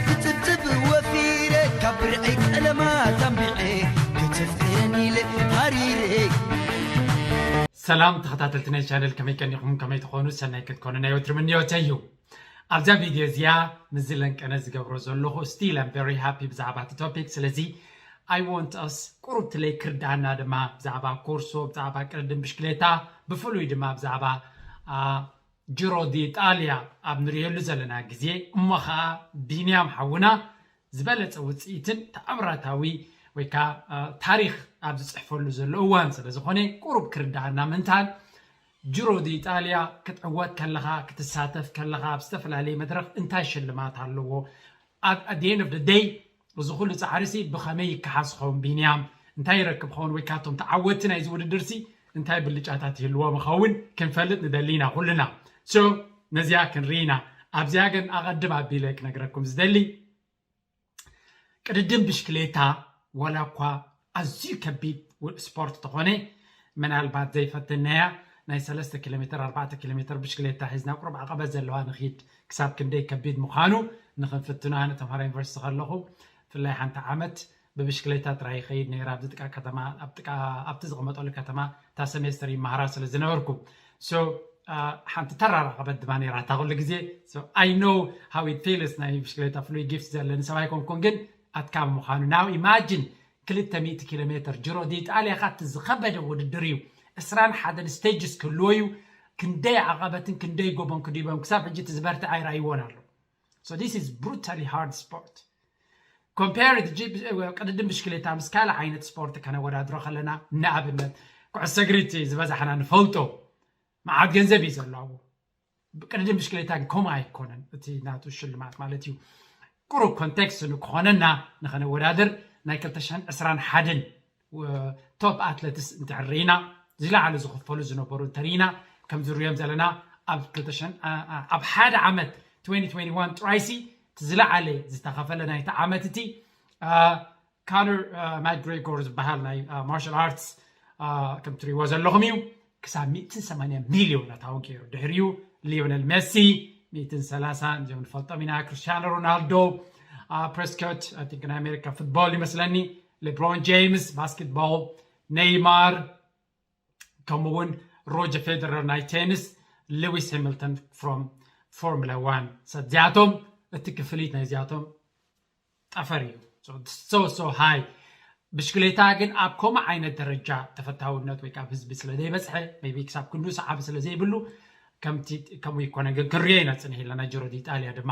ክጽብጽብ ወፊረ ካብ ብርዒ ጸለማት ኣንቢዐ ክትፍቅረኒ ኢለ ሃሪረ። ሰላም ተኸታተልቲ ናይ ቻነል፣ ከመይ ቀኒኹም? ከመይ ትኾኑ? ሰናይ ክትኮኑ ናይ ወትሪ ምንዮተይ እዩ። ኣብዛ ቪድዮ እዚኣ ምስዚ ለንቀነ ዝገብሮ ዘለኹ still I'm very happy ብዛዕባ እቲ ቶፒክ። ስለዚ I want us ቁሩብ ትለይ ክርዳኣና ድማ ብዛዕባ ኮርሶ፣ ብዛዕባ ቅድድም ብሽክሌታ፣ ብፍሉይ ድማ ብዛዕባ ጅሮ ዲ ኢጣልያ ኣብ ንርእየሉ ዘለና ግዜ፣ እሞ ኸኣ ቢንያም ሓውና ዝበለጸ ውጽኢትን ተኣምራታዊ ወይ ከዓ ታሪኽ ኣብ ዝጽሕፈሉ ዘሎ እዋን ስለ ዝኾነ፣ ቁሩብ ክርዳኣና ምእንታን ጅሮ ዲ ኢጣልያ ክትዕወት ከለኻ፣ ክትሳተፍ ከለኻ ኣብ ዝተፈላለየ መድረኽ እንታይ ሽልማት ኣለዎ? ኣብ at the end of the day እዚ ኩሉ ጻዕሪሲ ብኸመይ ይከሓስ ኸውን? ቢንያም እንታይ ይረክብ ኸውን? ወይ ካብቶም ተዓወቲ ናይዚ ውድድርሲ እንታይ ብልጫታት ይህልዎም ይኸውን ክንፈልጥ ንደሊ ኢና ኩልና። So ነዚኣ ክንርኢ ኢና። ኣብዚኣ ግን ኣቐድም ኣቢለ ክነግረኩም ዝደሊ፣ ቅድድም ብሽክሌታ ዋላ እኳ ኣዝዩ ከቢድ ው- ስፖርት ተኾነ፣ ምናልባት ዘይፈተናያ ናይ ሰለስተ ኪሎ ሜትር ኣርባዕተ ኪሎ ሜትር ብሽክሌታ ሒዝና ቁሩብ ዓቐበት ዘለዋ ንኺድ፣ ክሳብ ክንደይ ከቢድ ምዃኑ ንኽንፍትኖ። ኣነ ተምሃራይ ዩኒቨርሲቲ ከለኹ ብፍላይ ሓንቲ ዓመት ብብሽክሌታ ጥራይ ይኸይድ ነይረ። ኣብዚ ጥቃ ከተማ፣ ኣብ ጥቃ ኣብቲ ዝቕመጠሉ ከተማ እታ ሰሜስተር ይመሃራ ስለ ዝነበርኩ፣ so ሓንቲ ተራራቐበት ድማ ነይራ እታ ኩሉ ግዜ። So I know how it feels ናይ ብሽክሌታ ፍሉይ ጊፍት ዘለኒ ሰብ ኣይኮንኩን፣ ግን ኣድካሚ ምዃኑ። Now imagine ክልተ ሚእቲ ኪሎ ሜትር ጅሮ ዲጣልያ ኻቲ ዝኸበደ ውድድር እዩ። ዕስራን ሓደን ስቴጅስ ክህልዎ እዩ። ክንደይ ዓቐበትን ክንደይ ጎቦን ክድይቦም ክሳብ ሕጂ እቲ ዝበርትዐ ኣይረኣይዎን ኣሎ። So this is brutally hard sport. ኮምፔር ቅድድም ብሽክሌታ ምስ ካልእ ዓይነት ስፖርት ከነወዳድሮ ከለና፣ ንኣብነት ኩዕሶ እግሪ እቲ ዝበዛሕና ንፈልጦ መዓት ገንዘብ እዩ ዘለዎ። ቅድድም ብሽክሌታ ግን ከምኡ ኣይኮነን። እቲ ናቱ ሽልማት ማለት እዩ። ቁሩብ ኮንቴክስት ንክኾነና ንኸነወዳድር፣ ናይ ክልተ ሽሕን ዕስራን ሓደን ቶፕ ኣትለትስ እንተርኢና፣ ዝለዓሉ ዝኽፈሉ ዝነበሩ እንተርኢና፣ ከም ዝርዮም ዘለና ኣብ ክልተ ሽሕን ኣብ ሓደ ዓመት twenty twenty-one ጥራይሲ እቲ ዝለዓለ ዝተኸፈለ ናይቲ ዓመት እቲ ካነር ማክግሬጎር ዝበሃል ናይ ማርሻል ኣርትስ ከም ትሪእዎ ዘለኹም እዩ። ክሳብ ሚእትን ሰማንያን ሚልዮን ኣታዊ ገይሩ። ድሕሪኡ ሊዮነል ሜሲ ሚእትን ሰላሳን፣ እዚኦም ንፈልጦም ኢና፣ ክርስቲያኖ ሮናልዶ፣ ፕሬስኮት፣ I think ናይ ኣሜሪካ ፉትቦል ይመስለኒ፣ ሌብሮን ጄምስ ባስኬትቦል፣ ኔይማር፣ ከምኡ እውን ሮጀር ፌደረር ናይ ቴኒስ፣ ሌዊስ ሃሚልተን from ፎርሙላ ዋን። ሰዚኣቶም እቲ ክፍሊት ናይዚኣቶም ጠፈር እዩ። So so high። ብሽክሌታ ግን ኣብ ከምኡ ዓይነት ደረጃ ተፈታውነት ወይ ካብ ህዝቢ ስለ ዘይበፅሐ፣ maybe ክሳብ ክንዱ ሰዓቢ ስለ ዘይብሉ ከምቲ ከምኡ ይኮነ። ግን ክንሪኦ ኢና ፅንሕ ኢልና ናይ ጅሮ ዲጣልያ ድማ።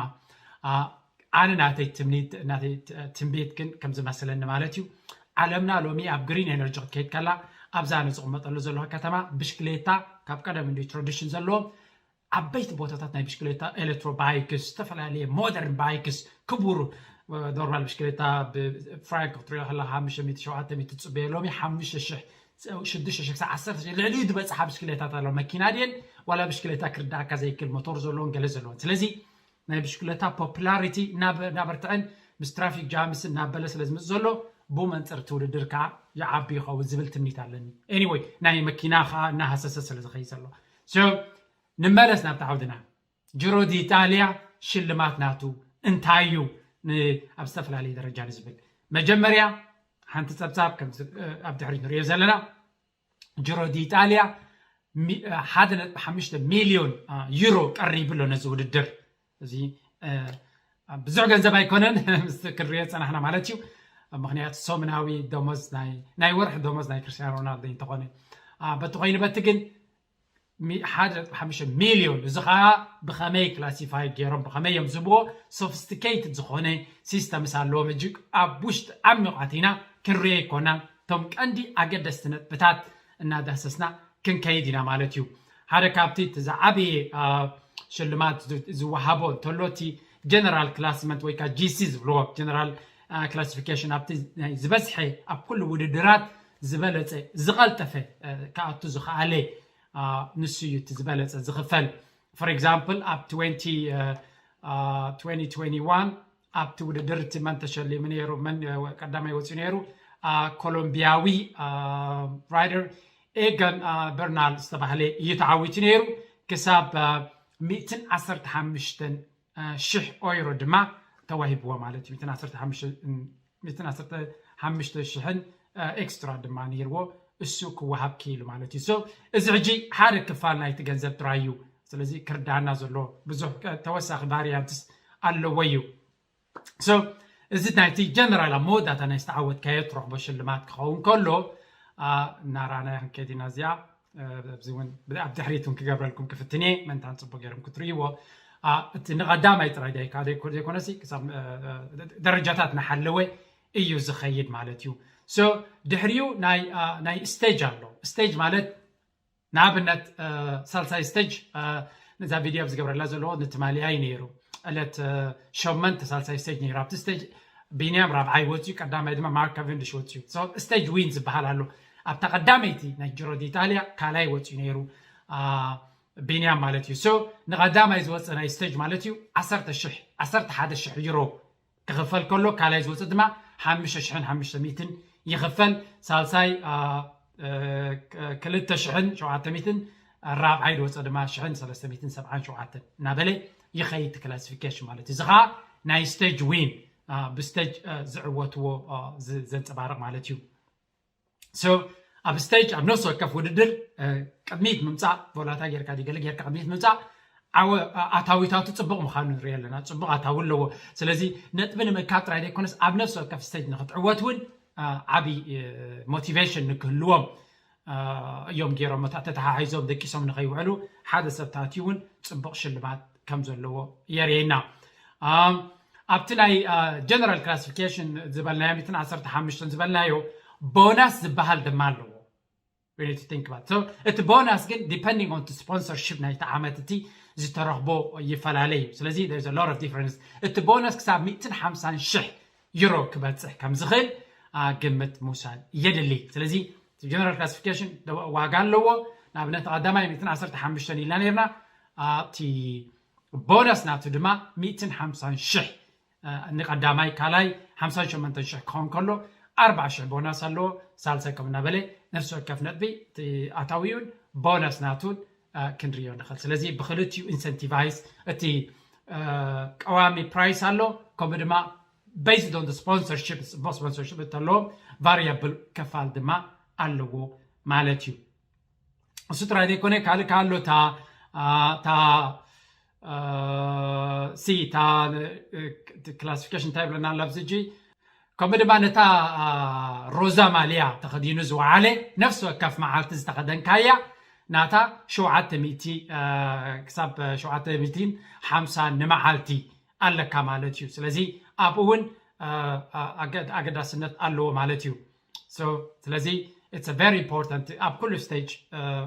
ኣነ ናተይ ትምኒት ናተይ ትንቤት ግን ከም ዝመስለኒ ማለት እዩ፣ ዓለምና ሎሚ ኣብ ግሪን ኤነርጂ ክትከይድ ከላ፣ ኣብዛ ኣነ ዝቕመጠሉ ዘለኹ ከተማ ብሽክሌታ ካብ ቀደም እንዲ ትራዲሽን ዘለዎም ዓበይቲ ቦታታት ናይ ብሽክሌታ፣ ኤሌክትሮ ባይክስ፣ ዝተፈላለየ ሞደርን ባይክስ፣ ክቡር ኖርማል ብሽክሌታ ብፍራንክ ክትሪኦ ከለካ ሓሙሽተ ሚእቲ ሸውዓተ ሚእቲ ትፅበዮ፣ ሎሚ ሓሙሽተ ሽሕ ሽዱሽተ ሽሕ ክሳብ ዓሰርተ ሽሕ ልዕሊኡ ዝበፅሓ ብሽክሌታት ኣለዋ። መኪና ድየን ዋላ ብሽክሌታ ክርዳእካ ዘይክእል ሞቶር ዘለዎን ገለ ዘለዎን። ስለዚ ናይ ብሽክሌታ ፖፑላሪቲ እናበርትዐን ምስ ትራፊክ ጃምስ እናበለ ስለ ዝመፅእ ዘሎ፣ ብኡ መንፅር እቲ ውድድር ከዓ ይዓቢ ይኸውን ዝብል ትምኒት ኣለኒ። Anyway ናይ መኪና ከዓ እናሃሰሰ ስለ ዝኸይድ ዘሎ። So ንመለስ ናብቲ ዓውድና። ጅሮ ዲጣልያ ሽልማት ናቱ እንታይ እዩ? ኣብ ዝተፈላለየ ደረጃ ንዝብል መጀመርያ ሓንቲ ፀብፃብ ኣብ ድሕሪት ንሪኦ ዘለና፣ ጅሮ ዲጣልያ ሓደ ነጥቢ ሓሙሽተ ሚልዮን ዩሮ ቀሪቡ ኣሎ ነዚ ውድድር። እዚ ብዙሕ ገንዘብ ኣይኮነን ምስ ክንሪኦ ፀናሕና ማለት እዩ። ምክንያቱ ሰሙናዊ ደሞዝ ናይ ወርሒ ደሞዝ ናይ ክርስቲያኖ ሮናልዶ እንተኾነ፣ በቲ ኮይኑ በቲ ግን ሓደ ነጥቢ ሓሙሽተ ሚልዮን። እዚ ከዓ ብኸመይ ክላሲፋይ ገይሮም ብኸመይ እዮም ዝብዎ፣ ሶፊስቲኬትድ ዝኾነ ሲስተምስ ኣለዎም። እጅግ ኣብ ውሽጢ ዓሚቕ ኣቲና ክንሪኦ ኣይኮናን። እቶም ቀንዲ ኣገደስቲ ነጥብታት እናዳሰስና ክንከይድ ኢና ማለት እዩ። ሓደ ካብቲ እቲ ዝዓበየ ሽልማት ዝወሃቦ እንተሎ እቲ ጀነራል ክላስመንት ወይ ከዓ ጂሲ ዝብልዎ ጀነራል ክላሲፊኬሽን ኣብቲ ዝበዝሐ ኣብ ኩሉ ውድድራት ዝበለፀ ዝቐልጠፈ ክኣቱ ዝኸኣለ ንሱ እዩ እቲ ዝበለፀ ዝኽፈል። For example ኣብ twenty twenty twenty-one ኣብቲ ውድድር እቲ መን ተሸሊሙ ነይሩ፣ መን ቀዳማይ ወፂኡ ነይሩ? ኮሎምቢያዊ ራይደር ኤገን በርናል ዝተባህለ እዩ ተዓዊቱ ነይሩ። ክሳብ ሚእትን ዓሰርተ ሓሙሽተን ሽሕ ኦይሮ ድማ ተዋሂብዎ ማለት እዩ። ሚእትን ዓሰርተ ሓሙሽተ ሚእትን ዓሰርተ ሓሙሽተ ሽሕን ኤክስትራ ድማ ነይርዎ፣ እሱ ክወሃብ ክኢሉ ማለት እዩ። So እዚ ሕጂ ሓደ ክፋል ናይቲ ገንዘብ ጥራይ እዩ። ስለዚ ክርዳና ዘሎ ብዙሕ ተወሳኺ ቫሪያንትስ ኣለዎ እዩ። So እዚ ናይቲ ጀነራል ኣብ መወዳእታ ናይ ዝተዓወትካዮ ትረኽቦ ሽልማት ክኸውን ከሎ፣ እናራና ክንከይድ ኢና። እዚኣ ኣብዚ እውን ኣብ ድሕሪት እውን ክገብረልኩም ክፍትን እየ፣ መንታን ፅቡቅ ገይርኩም ክትርእይዎ። እቲ ንቀዳማይ ጥራይ ዘይኮነሲ ክሳብ ደረጃታት እናሓለወ እዩ ዝኸይድ ማለት እዩ። So ድሕሪኡ ናይ ስቴጅ ኣሎ። ስቴጅ ማለት ንኣብነት ሳልሳይ ስቴጅ፣ ነዛ ቪድዮ ኣብ ዝገብረላ ዘለዎ ንትማሊ ኣይ ነይሩ ዕለት ሸመንተ ሳልሳይ ስቴጅ ነይሩ። ኣብቲ ስቴጅ ቢንያም ራብዓይ ወፅዩ፣ ቀዳማይ ድማ ማርክ ካቨንድሽ ወፅዩ። ስቴጅ ዊን ዝበሃል ኣሎ። ኣብታ ቀዳመይቲ ናይ ጅሮ ዲኢታልያ ካልኣይ ወፅዩ ነይሩ ቢንያም ማለት እዩ። So ንቀዳማይ ዝወፀ ናይ ስቴጅ ማለት እዩ ዓሰርተ ሽሕ ዓሰርተ ሓደ ሽሕ ዩሮ ክኽፈል ከሎ፣ ካልኣይ ዝወፀ ድማ ሓሙሽተ ሽሕን ሓሙሽተ ሚእትን ይኽፈል። ሳልሳይ ክልተ ሽሕን ሸውዓተ ሚእትን፣ ራብዓይ ዝወፀ ድማ ሽሕን ሰለስተ ሚእትን ሰብዓን ሸውዓተን እናበለ ይኸይድ ክላሲፊኬሽን ማለት እዩ። እዚ ከዓ ናይ ስቴጅ ዊን ብስቴጅ ዝዕወትዎ ዘንፀባርቕ ማለት እዩ። So ኣብ ስቴጅ ኣብ ነፍሲ ወከፍ ውድድር ቅድሚት ምምፃእ፣ ቮላታ ጌርካ ድዩ ገለ ጌርካ ቅድሚት ምምፃእ ኣታዊታቱ ፅቡቅ ምዃኑ ንርኢ ኣለና። ፅቡቅ ኣታዊ ኣለዎ። ስለዚ ነጥቢ ንምእካብ ጥራይ ዘይኮነስ ኣብ ነፍሲ ወከፍ ስቴጅ ንክትዕወት እውን ዓብይ ሞቲቬሽን ንክህልዎም እዮም ገይሮም። ተተሓሒዞም ደቂሶም ንከይውዕሉ ሓደ ሰብ ታትዩ እውን ፅቡቅ ሽልማት ከም ዘለዎ የርእየና። ኣብቲ ናይ ጀነራል ክላሲፊኬሽን ዝበልናዮ ሚእትን ዓሰርተ ሓሙሽተን ዝበልናዮ ቦናስ ዝበሃል ድማ ኣለዎ። It's think about so እቲ ቦናስ ግን depending on ስፖንሰርሽፕ ናይቲ ዓመት እቲ ዝተረኽቦ ይፈላለ እዩ። ስለዚ lot of difference። እቲ ቦናስ ክሳብ ሚእትን ሓምሳን ሽሕ ዩሮ ክበፅሕ ከም ዝኽእል ግምት ምውሳድ የድሊ። ስለዚ ጀነራል ክላሲፊኬሽን ዋጋ ኣለዎ። ንኣብነት ቀዳማይ ሚእትን ዓሰርተ ሓሙሽተን ኢልና ነርና። ኣብቲ ቦነስ ናቱ ድማ ሚእትን ሓምሳን ሽሕ ንቀዳማይ፣ ካልኣይ ሓምሳን ሸሞንተን ሽሕ ክኸውን ከሎ ኣርባዓ ሽሕ ቦነስ ኣለዎ። ሳልሳይ ከም እናበለ ነፍሲ ወከፍ ነጥቢ ኣታዊኡን ቦነስ ናቱን ክንሪኦ ንኽእል። ስለዚ ብክልቲኡ ኢንሰንቲቫይዝ እቲ ቀዋሚ ፕራይስ ኣሎ፣ ከምኡ ድማ based on ስፖንሰርሽፕ፣ ፅቡቅ ስፖንሰርሽፕ እንተለዎም ቫሪያብል ክፋል ድማ ኣለዎ ማለት እዩ። እሱ ጥራይ ዘይኮነ ካልእ ካሎ እታ እታ ሲ እታ ክላሲፊኬሽን እንታይ ይብለና ኣሎ ኣብዚ ሕጂ? ከምኡ ድማ ነታ ሮዛ ማልያ ተኸዲኑ ዝወዓለ ነፍሲ ወከፍ መዓልቲ ዝተኸደንካያ ናታ ሸውዓተ ሚእቲ ክሳብ ሸውዓተ ሚእትን ሓምሳን ንመዓልቲ ኣለካ ማለት እዩ። ስለዚ ኣብኡ እውን ኣገዳስነት ኣለዎ ማለት እዩ። ስለዚ it's very important ኣብ ኩሉ ስቴጅ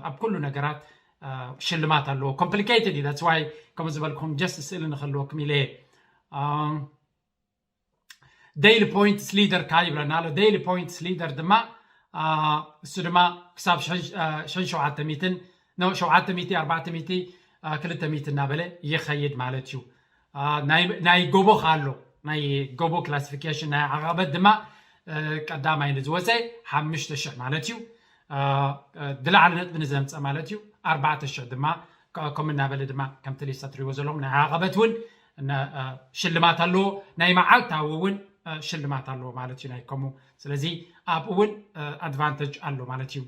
ኣብ ኩሉ ነገራት ሽልማት ኣለዎ። ኮምፕሊኬትድ እዩ። That's why ከም ዝበልኩም just ስእሊ ንክህልወኩም ኢለ እየ። ዴይሊ ፖይንትስ ሊደር ካ ይብለና ኣሎ። ዴይሊ ፖይንትስ ሊደር ድማ እሱ ድማ ክሳብ ሸን ሸውዓተ ሚእትን ሸውዓተ ሚእቲ ኣርባዕተ ሚእቲ ክልተ ሚእቲ እናበለ ይኸይድ ማለት እዩ። ናይ ጎቦ ካሎ ናይ ጎቦ ክላሲፊኬሽን ናይ ዓቐበት ድማ ቀዳማይ ንዝወፀ ሓሙሽተ ሽሕ ማለት እዩ። ዝለዓለ ነጥቢ ንዘምፀ ማለት እዩ ኣርባዕተ ሽሕ ድማ ከምኡ እናበለ ድማ ከምቲ ሊስታ ትሪእዎ ዘለኹም ናይ ዓቐበት እውን ሽልማት ኣለዎ፣ ናይ መዓልታዊ እውን ሽልማት ኣለዎ ማለት እዩ ናይ ከምኡ። ስለዚ ኣብኡ እውን ኣድቫንተጅ ኣሎ ማለት እዩ።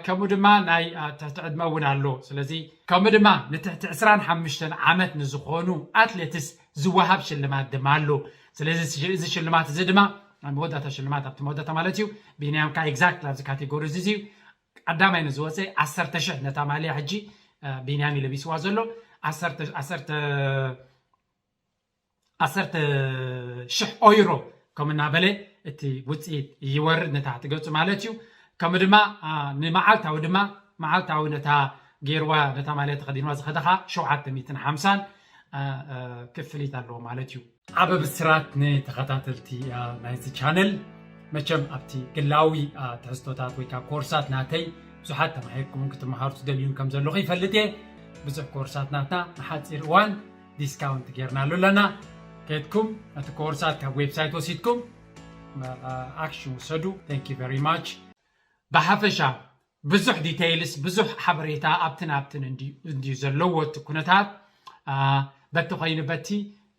ከምኡ ድማ ናይ ትሕቲ ዕድመ እውን ኣሎ። ስለዚ ከምኡ ድማ ንትሕቲ ዕስራን ሓሙሽተን ዓመት ንዝኾኑ ኣትሌትስ ዝወሃብ ሽልማት ድማ ኣሎ። ስለዚ እዚ ሽልማት እዚ ድማ መወዳእታ ሽልማት ኣብቲ መወዳእታ ማለት እዩ። ቢንያም ከዓ ኤግዛክት ኣብዚ ካቴጎሪ እዚ እዩ ቀዳማይ ንዝወፀ ዓሰርተ ሽሕ ነታ ማልያ ሕጂ ቢንያም እዩ ለቢስዋ ዘሎ ዓሰርተ ዓሰርተ ሽሕ ኦይሮ ከም እናበለ እቲ ውፅኢት ይወርድ ንታሕቲ ገፁ ማለት እዩ። ከምኡ ድማ ንመዓልታዊ ድማ መዓልታዊ ነታ ገይርዋ ነታ ማልያ ተኸዲንዋ ዝኸደኻ ሸውዓተ ሚእትን ሓምሳን ክፍሊት ኣለዎ ማለት እዩ። ዓበ ብስራት ንተኸታተልቲ ናይዚ ቻነል። መቸም ኣብቲ ግላዊ ትሕዝቶታት ወይ ከዓ ኮርሳት ናተይ ብዙሓት ተማሂርኩምን ክትመሃሩ ትደልዩን ከም ዘለኹ ይፈልጥ እየ። ብዙሕ ኮርሳት ናትና ንሓፂር እዋን ዲስካውንት ጌርናሉ ኣለና። ከድኩም ነቲ ኮርሳት ካብ ዌብሳይት ወሲድኩም ኣክሽን ውሰዱ። Thank you very much። ብሓፈሻ ብዙሕ ዲቴይልስ ብዙሕ ሓበሬታ ኣብትን ኣብትን እንድዩ ዘለዎ እቲ ኩነታት። በቲ ኮይኑ በቲ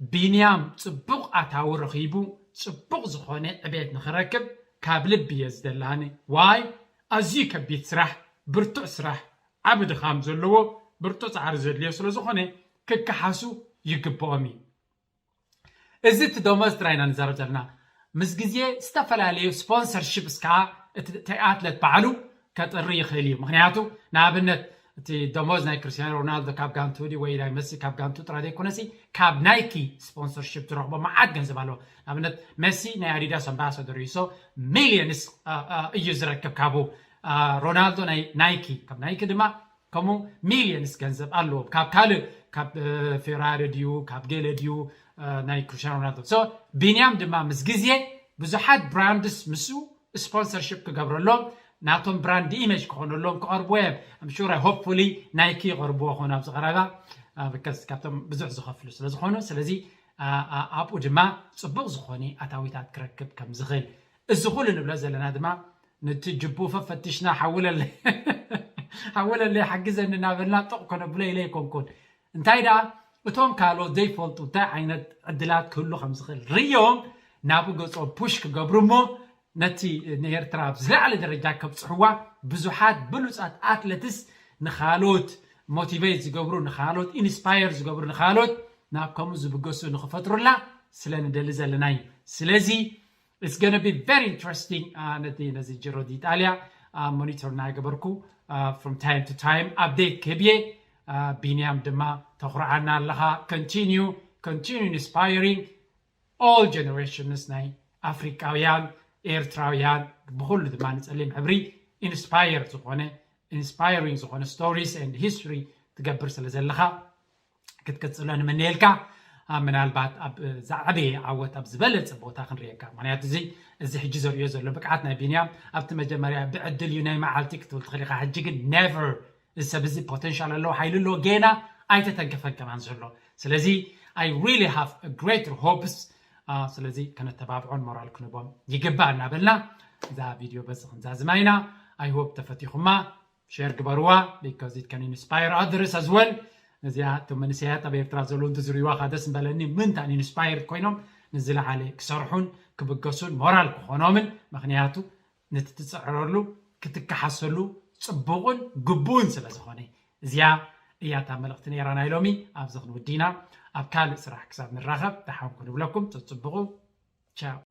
ቢንያም ጽቡቕ ኣታዊ ረኺቡ ጽቡቕ ዝኾነ ዕቤት ንኽረክብ ካብ ልቢ እየ ዝደልሃኒ። ዋይ ኣዝዩ ከቢድ ስራሕ፣ ብርቱዕ ስራሕ፣ ዓቢ ድኻም ዘለዎ፣ ብርቱዕ ጻዕሪ ዘድልዮ ስለ ዝኾነ ክከሓሱ ይግብኦም እዩ። እዚ እቲ ደሞዝ ጥራይ ኢና ንዛረብ ዘለና። ምስ ግዜ ዝተፈላለዩ ስፖንሰርሺፕስ ከዓ እቲ ኣትለት ባዕሉ ከጥሪ ይኽእል እዩ። ምክንያቱ ንኣብነት እቲ ደሞዝ ናይ ክርስቲያኖ ሮናልዶ ካብ ጋንቱ ድዩ ወይ ናይ መሲ ካብ ጋንቱ ጥራይ ዘይኮነሲ ካብ ናይኪ ስፖንሰርሺፕ ዝረኽቦ መዓት ገንዘብ ኣለዎ። ንኣብነት መሲ ናይ ኣዲዳስ ኣምባሳደር እዩ። So ሚሊየንስ እዩ ዝረክብ ካብኡ። ሮናልዶ ናይ ናይኪ ካብ ናይኪ ድማ ከምኡ ሚሊየንስ ገንዘብ ኣለዎም ካብ ካልእ ካብ ፌራሪ ድዩ ካብ ገለ ድዩ ናይ ክርስቲያኖ ሮናልዶ። So ቢንያም ድማ ምስ ግዜ ብዙሓት ብራንድስ ምስኡ ስፖንሰርሺፕ ክገብረሎም ናቶም ብራንድ ኢሜጅ ክኾነሎም ክቐርቡ እዮም። I'm sure hopefully ናይኪ ይቐርብዎ ኾኑ ኣብዚ ቀረባ because ካብቶም ብዙሕ ዝኸፍሉ ስለ ዝኾኑ። ስለዚ ኣብኡ ድማ ፅቡቕ ዝኾነ ኣታዊታት ክረክብ ከም ዝኽእል እዚ ኩሉ ንብሎ ዘለና ድማ ነቲ ጅቡ ፈፈትሽና ሓውለለ ሓውለለ ሓግዘኒ እናበልና ጥቕ ኮነብሎ ኢለ ኣይኮንኩን። እንታይ ደኣ እቶም ካልኦት ዘይፈልጡ እንታይ ዓይነት ዕድላት ክህሉ ከም ዝኽእል ርዮም ናብኡ ገጾም ፑሽ ክገብሩ እሞ ነቲ ንኤርትራ ኣብ ዝለዓለ ደረጃ ከብፅሕዋ ብዙሓት ብሉፃት ኣትለትስ ንኻልኦት ሞቲቬት ዝገብሩ ንኻልኦት ኢንስፓየር ዝገብሩ ንኻልኦት ናብ ከምኡ ዝብገሱ ንኽፈጥሩላ ስለ ንደሊ ዘለና እዩ። ስለዚ it's gonna be very interesting ነቲ ነዚ ጅሮ ዲኢጣልያ ሞኒተር እናገበርኩ from time to time update ክህብ እየ። ቢንያም ድማ ተኹርዓና ኣለኻ። Continue continue inspiring all generations ናይ ኣፍሪቃውያን ኤርትራውያን ብኩሉ ድማ ንፀሊም ሕብሪ ኢንስፓየር ዝኾነ ኢንስፓይሪንግ ዝኾነ stories and history ትገብር ስለ ዘለኻ ክትቅፅሎ ንምነየልካ። ምናልባት ኣብ ዝዓበየ ዓወት ኣብ ዝበለፀ ቦታ ክንሪየካ። ምክንያቱ እዚ እዚ ሕጂ ዘርእዮ ዘሎ ብቅዓት ናይ ቢንያም ኣብቲ መጀመርያ ብዕድል እዩ ናይ መዓልቲ ክትብል ትኽእል ኢኻ። ሕጂ ግን ነቨር እዚ ሰብ እዚ ፖቴንሻል ኣለዎ፣ ሓይሊ ኣለዎ፣ ጌና ኣይተተንከፈን ከማን ዘሎ። ስለዚ I really have greater hopes። ስለዚ ከነተባብዖን ሞራል ክንቦም ይግባእ እናበልና እዛ ቪድዮ በዚ ክንዛዝማ ኢና። I hope ተፈቲኹማ። ሸር ግበርዋ because it can inspire others as well። እዚኣ እቶም መንእሰያት ኣብ ኤርትራ ዘለዉ እንትዝርይዋ ካ ደስ ምበለኒ ምንታን ኢንስፓየርድ ኮይኖም ንዝለዓለ ክሰርሑን ክብገሱን ሞራል ክኾኖምን ምክንያቱ ነቲ ትፅዕረሉ ክትከሓሰሉ ፅቡቕን ግቡእን ስለ ዝኾነ። እዚኣ እያ እታ መልእኽቲ ነይራ ናይ ሎሚ። ኣብዚ ክንውዲ ኢና። ኣብ ካልእ ስራሕ ክሳብ ንራኸብ ደሓን ኩኑ እብለኩም። ተፅብቑ። ቻው።